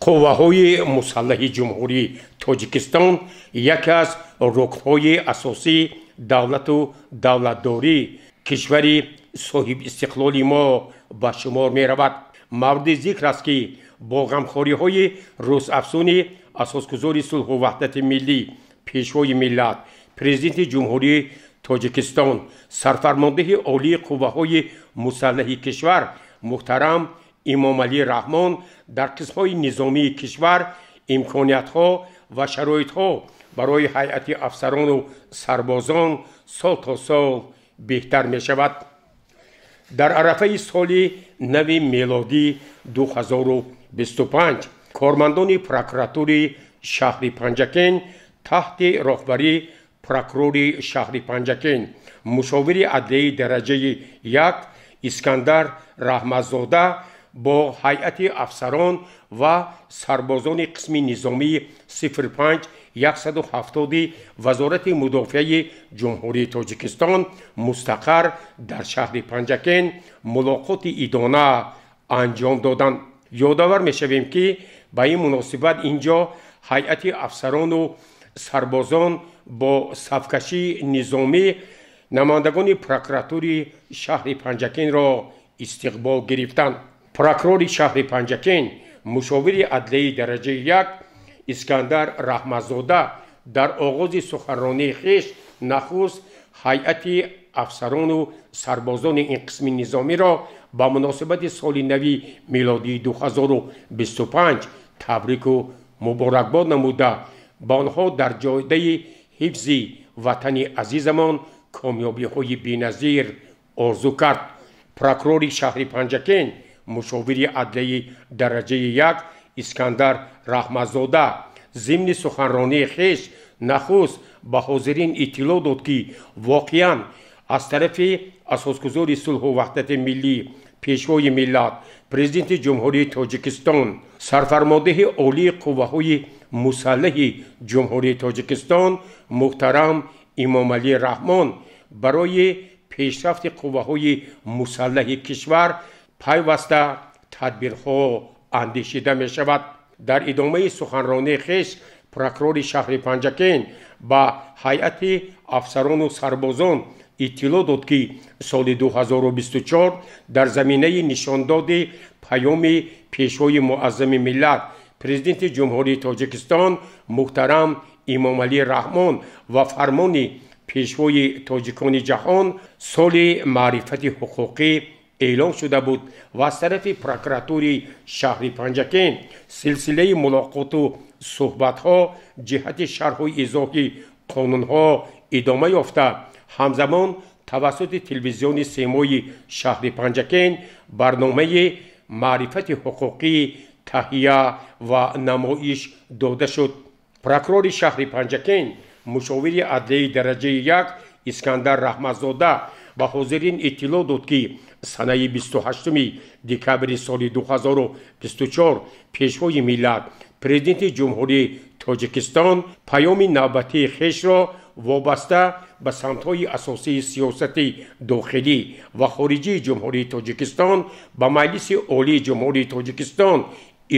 Қувваҳои мусаллаҳи Ҷумҳурии Тоҷикистон яке аз рукнҳои асосии давлату давлатдории кишвари соҳибистиқлоли мо ба шумор меравад. Мавриди зикр аст, ки бо ғамхориҳои рӯзафзуни асосгузори сулҳу ваҳдати миллӣ, Пешвои миллат, Президенти Ҷумҳурии Тоҷикистон, Сарфармондеҳи Олии Қувваҳои мусаллаҳи кишвар муҳтарам Эмомалӣ Раҳмон дар қисмҳои низомии кишвар имкониятҳо ва шароитҳо барои ҳайати афсарону сарбозон сол то сол беҳтар мешавад. Дар арафаи соли нави мелодӣ 2025 кормандони прокуратури шаҳри Панҷакент таҳти роҳбарии прокурори шаҳри Панҷакент, мушовири адлияи дараҷаи як Искандар Раҳматзода бо ҳайати афсарон ва сарбозони қисми низомии 05 170 Вазорати мудофиаи Ҷумҳурии Тоҷикистон мустақар дар шаҳри Панҷакент мулоқоти идона анҷом доданд. Ёдовар мешавем, ки ба ин муносибат ин ҷо ҳайати афсарону сарбозон бо сафкашии низомӣ намояндагони прокуратури шаҳри Панҷакентро истиқбол гирифтанд. Прокурори шаҳри Панҷакент, мушовири адлияи дараҷаи як Искандар Раҳматзода дар оғози суханронии хеш нахуст ҳайати афсарону сарбозони ин қисми низомиро ба муносибати соли нави мелодии 2025 табрику муборакбод намуда, ба онҳо дар ҷодаи ҳифзи ватани азизамон комёбиҳои беназир орзу кард. Прокурори шаҳри Панҷакент, мушовири адлияи дараҷаи як Искандар Раҳматзода зимни суханронии хеш нахуст ба ҳозирин иттилоъ дод, ки воқеан аз тарафи асосгузори сулҳу ваҳдати миллӣ, Пешвои миллат, Президенти Ҷумҳурии Тоҷикистон, Сарфармондеҳи Олии Қувваҳои мусаллаҳи Ҷумҳурии Тоҷикистон муҳтарам Эмомалӣ Раҳмон барои пешрафти қувваҳои мусаллаҳи кишвар пайваста тадбирҳо андешида мешавад. Дар идомаи суханронии хеш прокурори шаҳри Панҷакент ба ҳайати афсарону сарбозон иттилоъ дод, ки соли 2024 дар заминаи нишондоди паёми Пешвои муаззами миллат, Президенти Ҷумҳурии Тоҷикистон муҳтарам Эмомалӣ Раҳмон ва фармони Пешвои тоҷикони ҷаҳон соли маърифати ҳуқуқӣ эълон шуда буд ва аз тарафи прокуратури шаҳри Панҷакент силсилаи мулоқоту суҳбатҳо ҷиҳати шарҳу изоҳи қонунҳо идома ёфта, ҳамзамон тавассути телевизиони Семои шаҳри Панҷакент барномаи маърифати ҳуқуқӣ таҳия ва намоиш дода шуд. Прокурори шаҳри Панҷакент, мушовири адлияи дараҷаи як Искандар Раҳматзода ба ҳозирин иттилоъ дод, ки санаи 28 декабри соли 2024 Пешвои миллат, Президенти Ҷумҳурии Тоҷикистон паёми навбатии хешро вобаста ба самтҳои асосии сиёсати дохилӣ ва хориҷии Ҷумҳурии Тоҷикистон ба Маҷлиси Олии Ҷумҳурии Тоҷикистон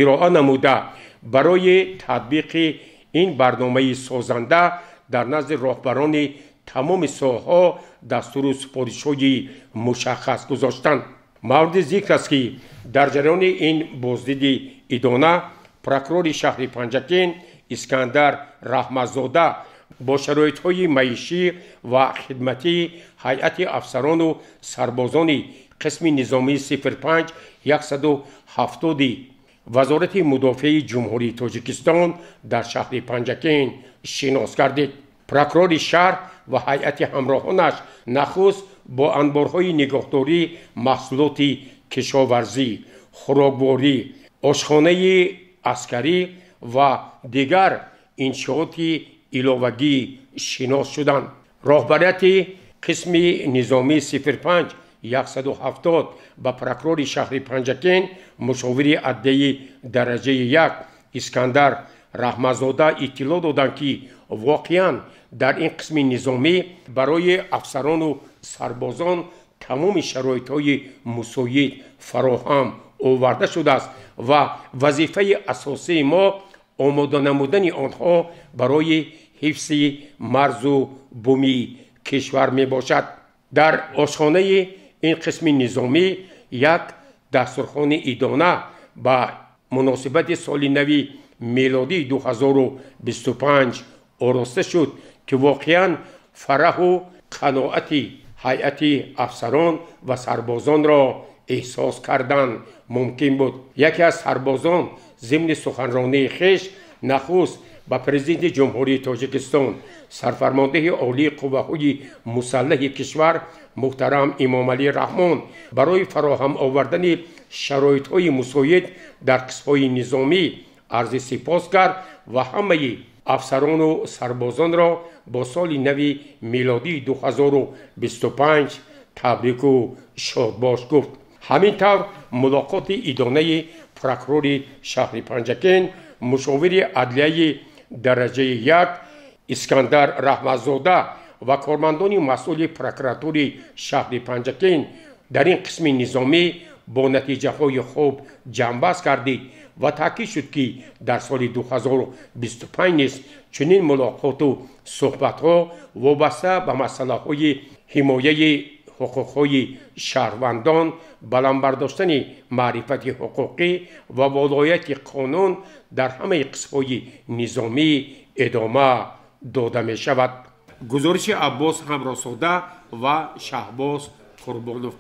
ироа намуда, барои татбиқи ин барномаи созанда дар назди роҳбарони тамоми соҳаҳо дастуру супоришҳои мушаххас гузоштанд. Мавриди зикр аст, ки дар ҷараёни ин боздиди идона прокурори шаҳри Панҷакент Искандар Раҳматзода бо шароитҳои маишӣ ва хидматии ҳайати афсарону сарбозони қисми низомии 05 170 Вазорати мудофиаи Ҷумҳурии Тоҷикистон дар шаҳри Панҷакент шинос гардид. Прокурори шаҳр ва ҳайати ҳамроҳонаш нахуст бо анборҳои нигоҳдории маҳсулоти кишоварзӣ, хӯрокворӣ, ошхонаи аскарӣ ва дигар иншооти иловагӣ шинос шуданд. Роҳбарияти қисми низомии 05 170 ба прокурори шаҳри Панҷакент, мушовири адлияи дараҷаи як Искандар Раҳматзода иттилоъ доданд, ки воқеан дар ин қисми низомӣ барои афсарону сарбозон тамоми шароитҳои мусоид фароҳам оварда шудааст ва вазифаи асосии мо омода намудани онҳо барои ҳифзи марзу буми кишвар мебошад. Дар ошхонаи ин қисми низомӣ як дастурхони идона ба муносибати соли нави мелодии 2025 ороста шуд, ки воқеан фараҳу қаноати ҳайати афсарон ва сарбозонро эҳсос кардан мумкин буд. Яке аз сарбозон зимни суханронии хеш нахуст ба Президенти Ҷумҳурии Тоҷикистон, сарфармондеҳи олии қувваҳои мусаллаҳи кишвар муҳтарам Эмомалӣ Раҳмон барои фароҳам овардани шароитҳои мусоид дар қисмҳои низомӣ арзи сипос кард ва ҳамаи афсарону сарбозонро бо соли нави мелодии 2025 табрику шодбош гуфт. Ҳамин тавр мулоқоти идонаи прокурори шаҳри Панҷакент, мушовири адлияи дараҷаи 1 Искандар Раҳматзода ва кормандони масъули прокуратури шаҳри Панҷакент дар ин қисми низомӣ бо натиҷаҳои хуб ҷамъбаст гардид ва таъкид шуд, ки дар соли 2025 низ чунин мулоқоту суҳбатҳо вобаста ба масъалаҳои ҳимояи ҳуқуқҳои шаҳрвандон, баланд бардоштани маърифати ҳуқуқӣ ва волояти қонун дар ҳамаи қисмҳои низомӣ идома дода мешавад. Гузориши Аббос Ҳамроҳзода ва Шаҳбоз Қурбонов.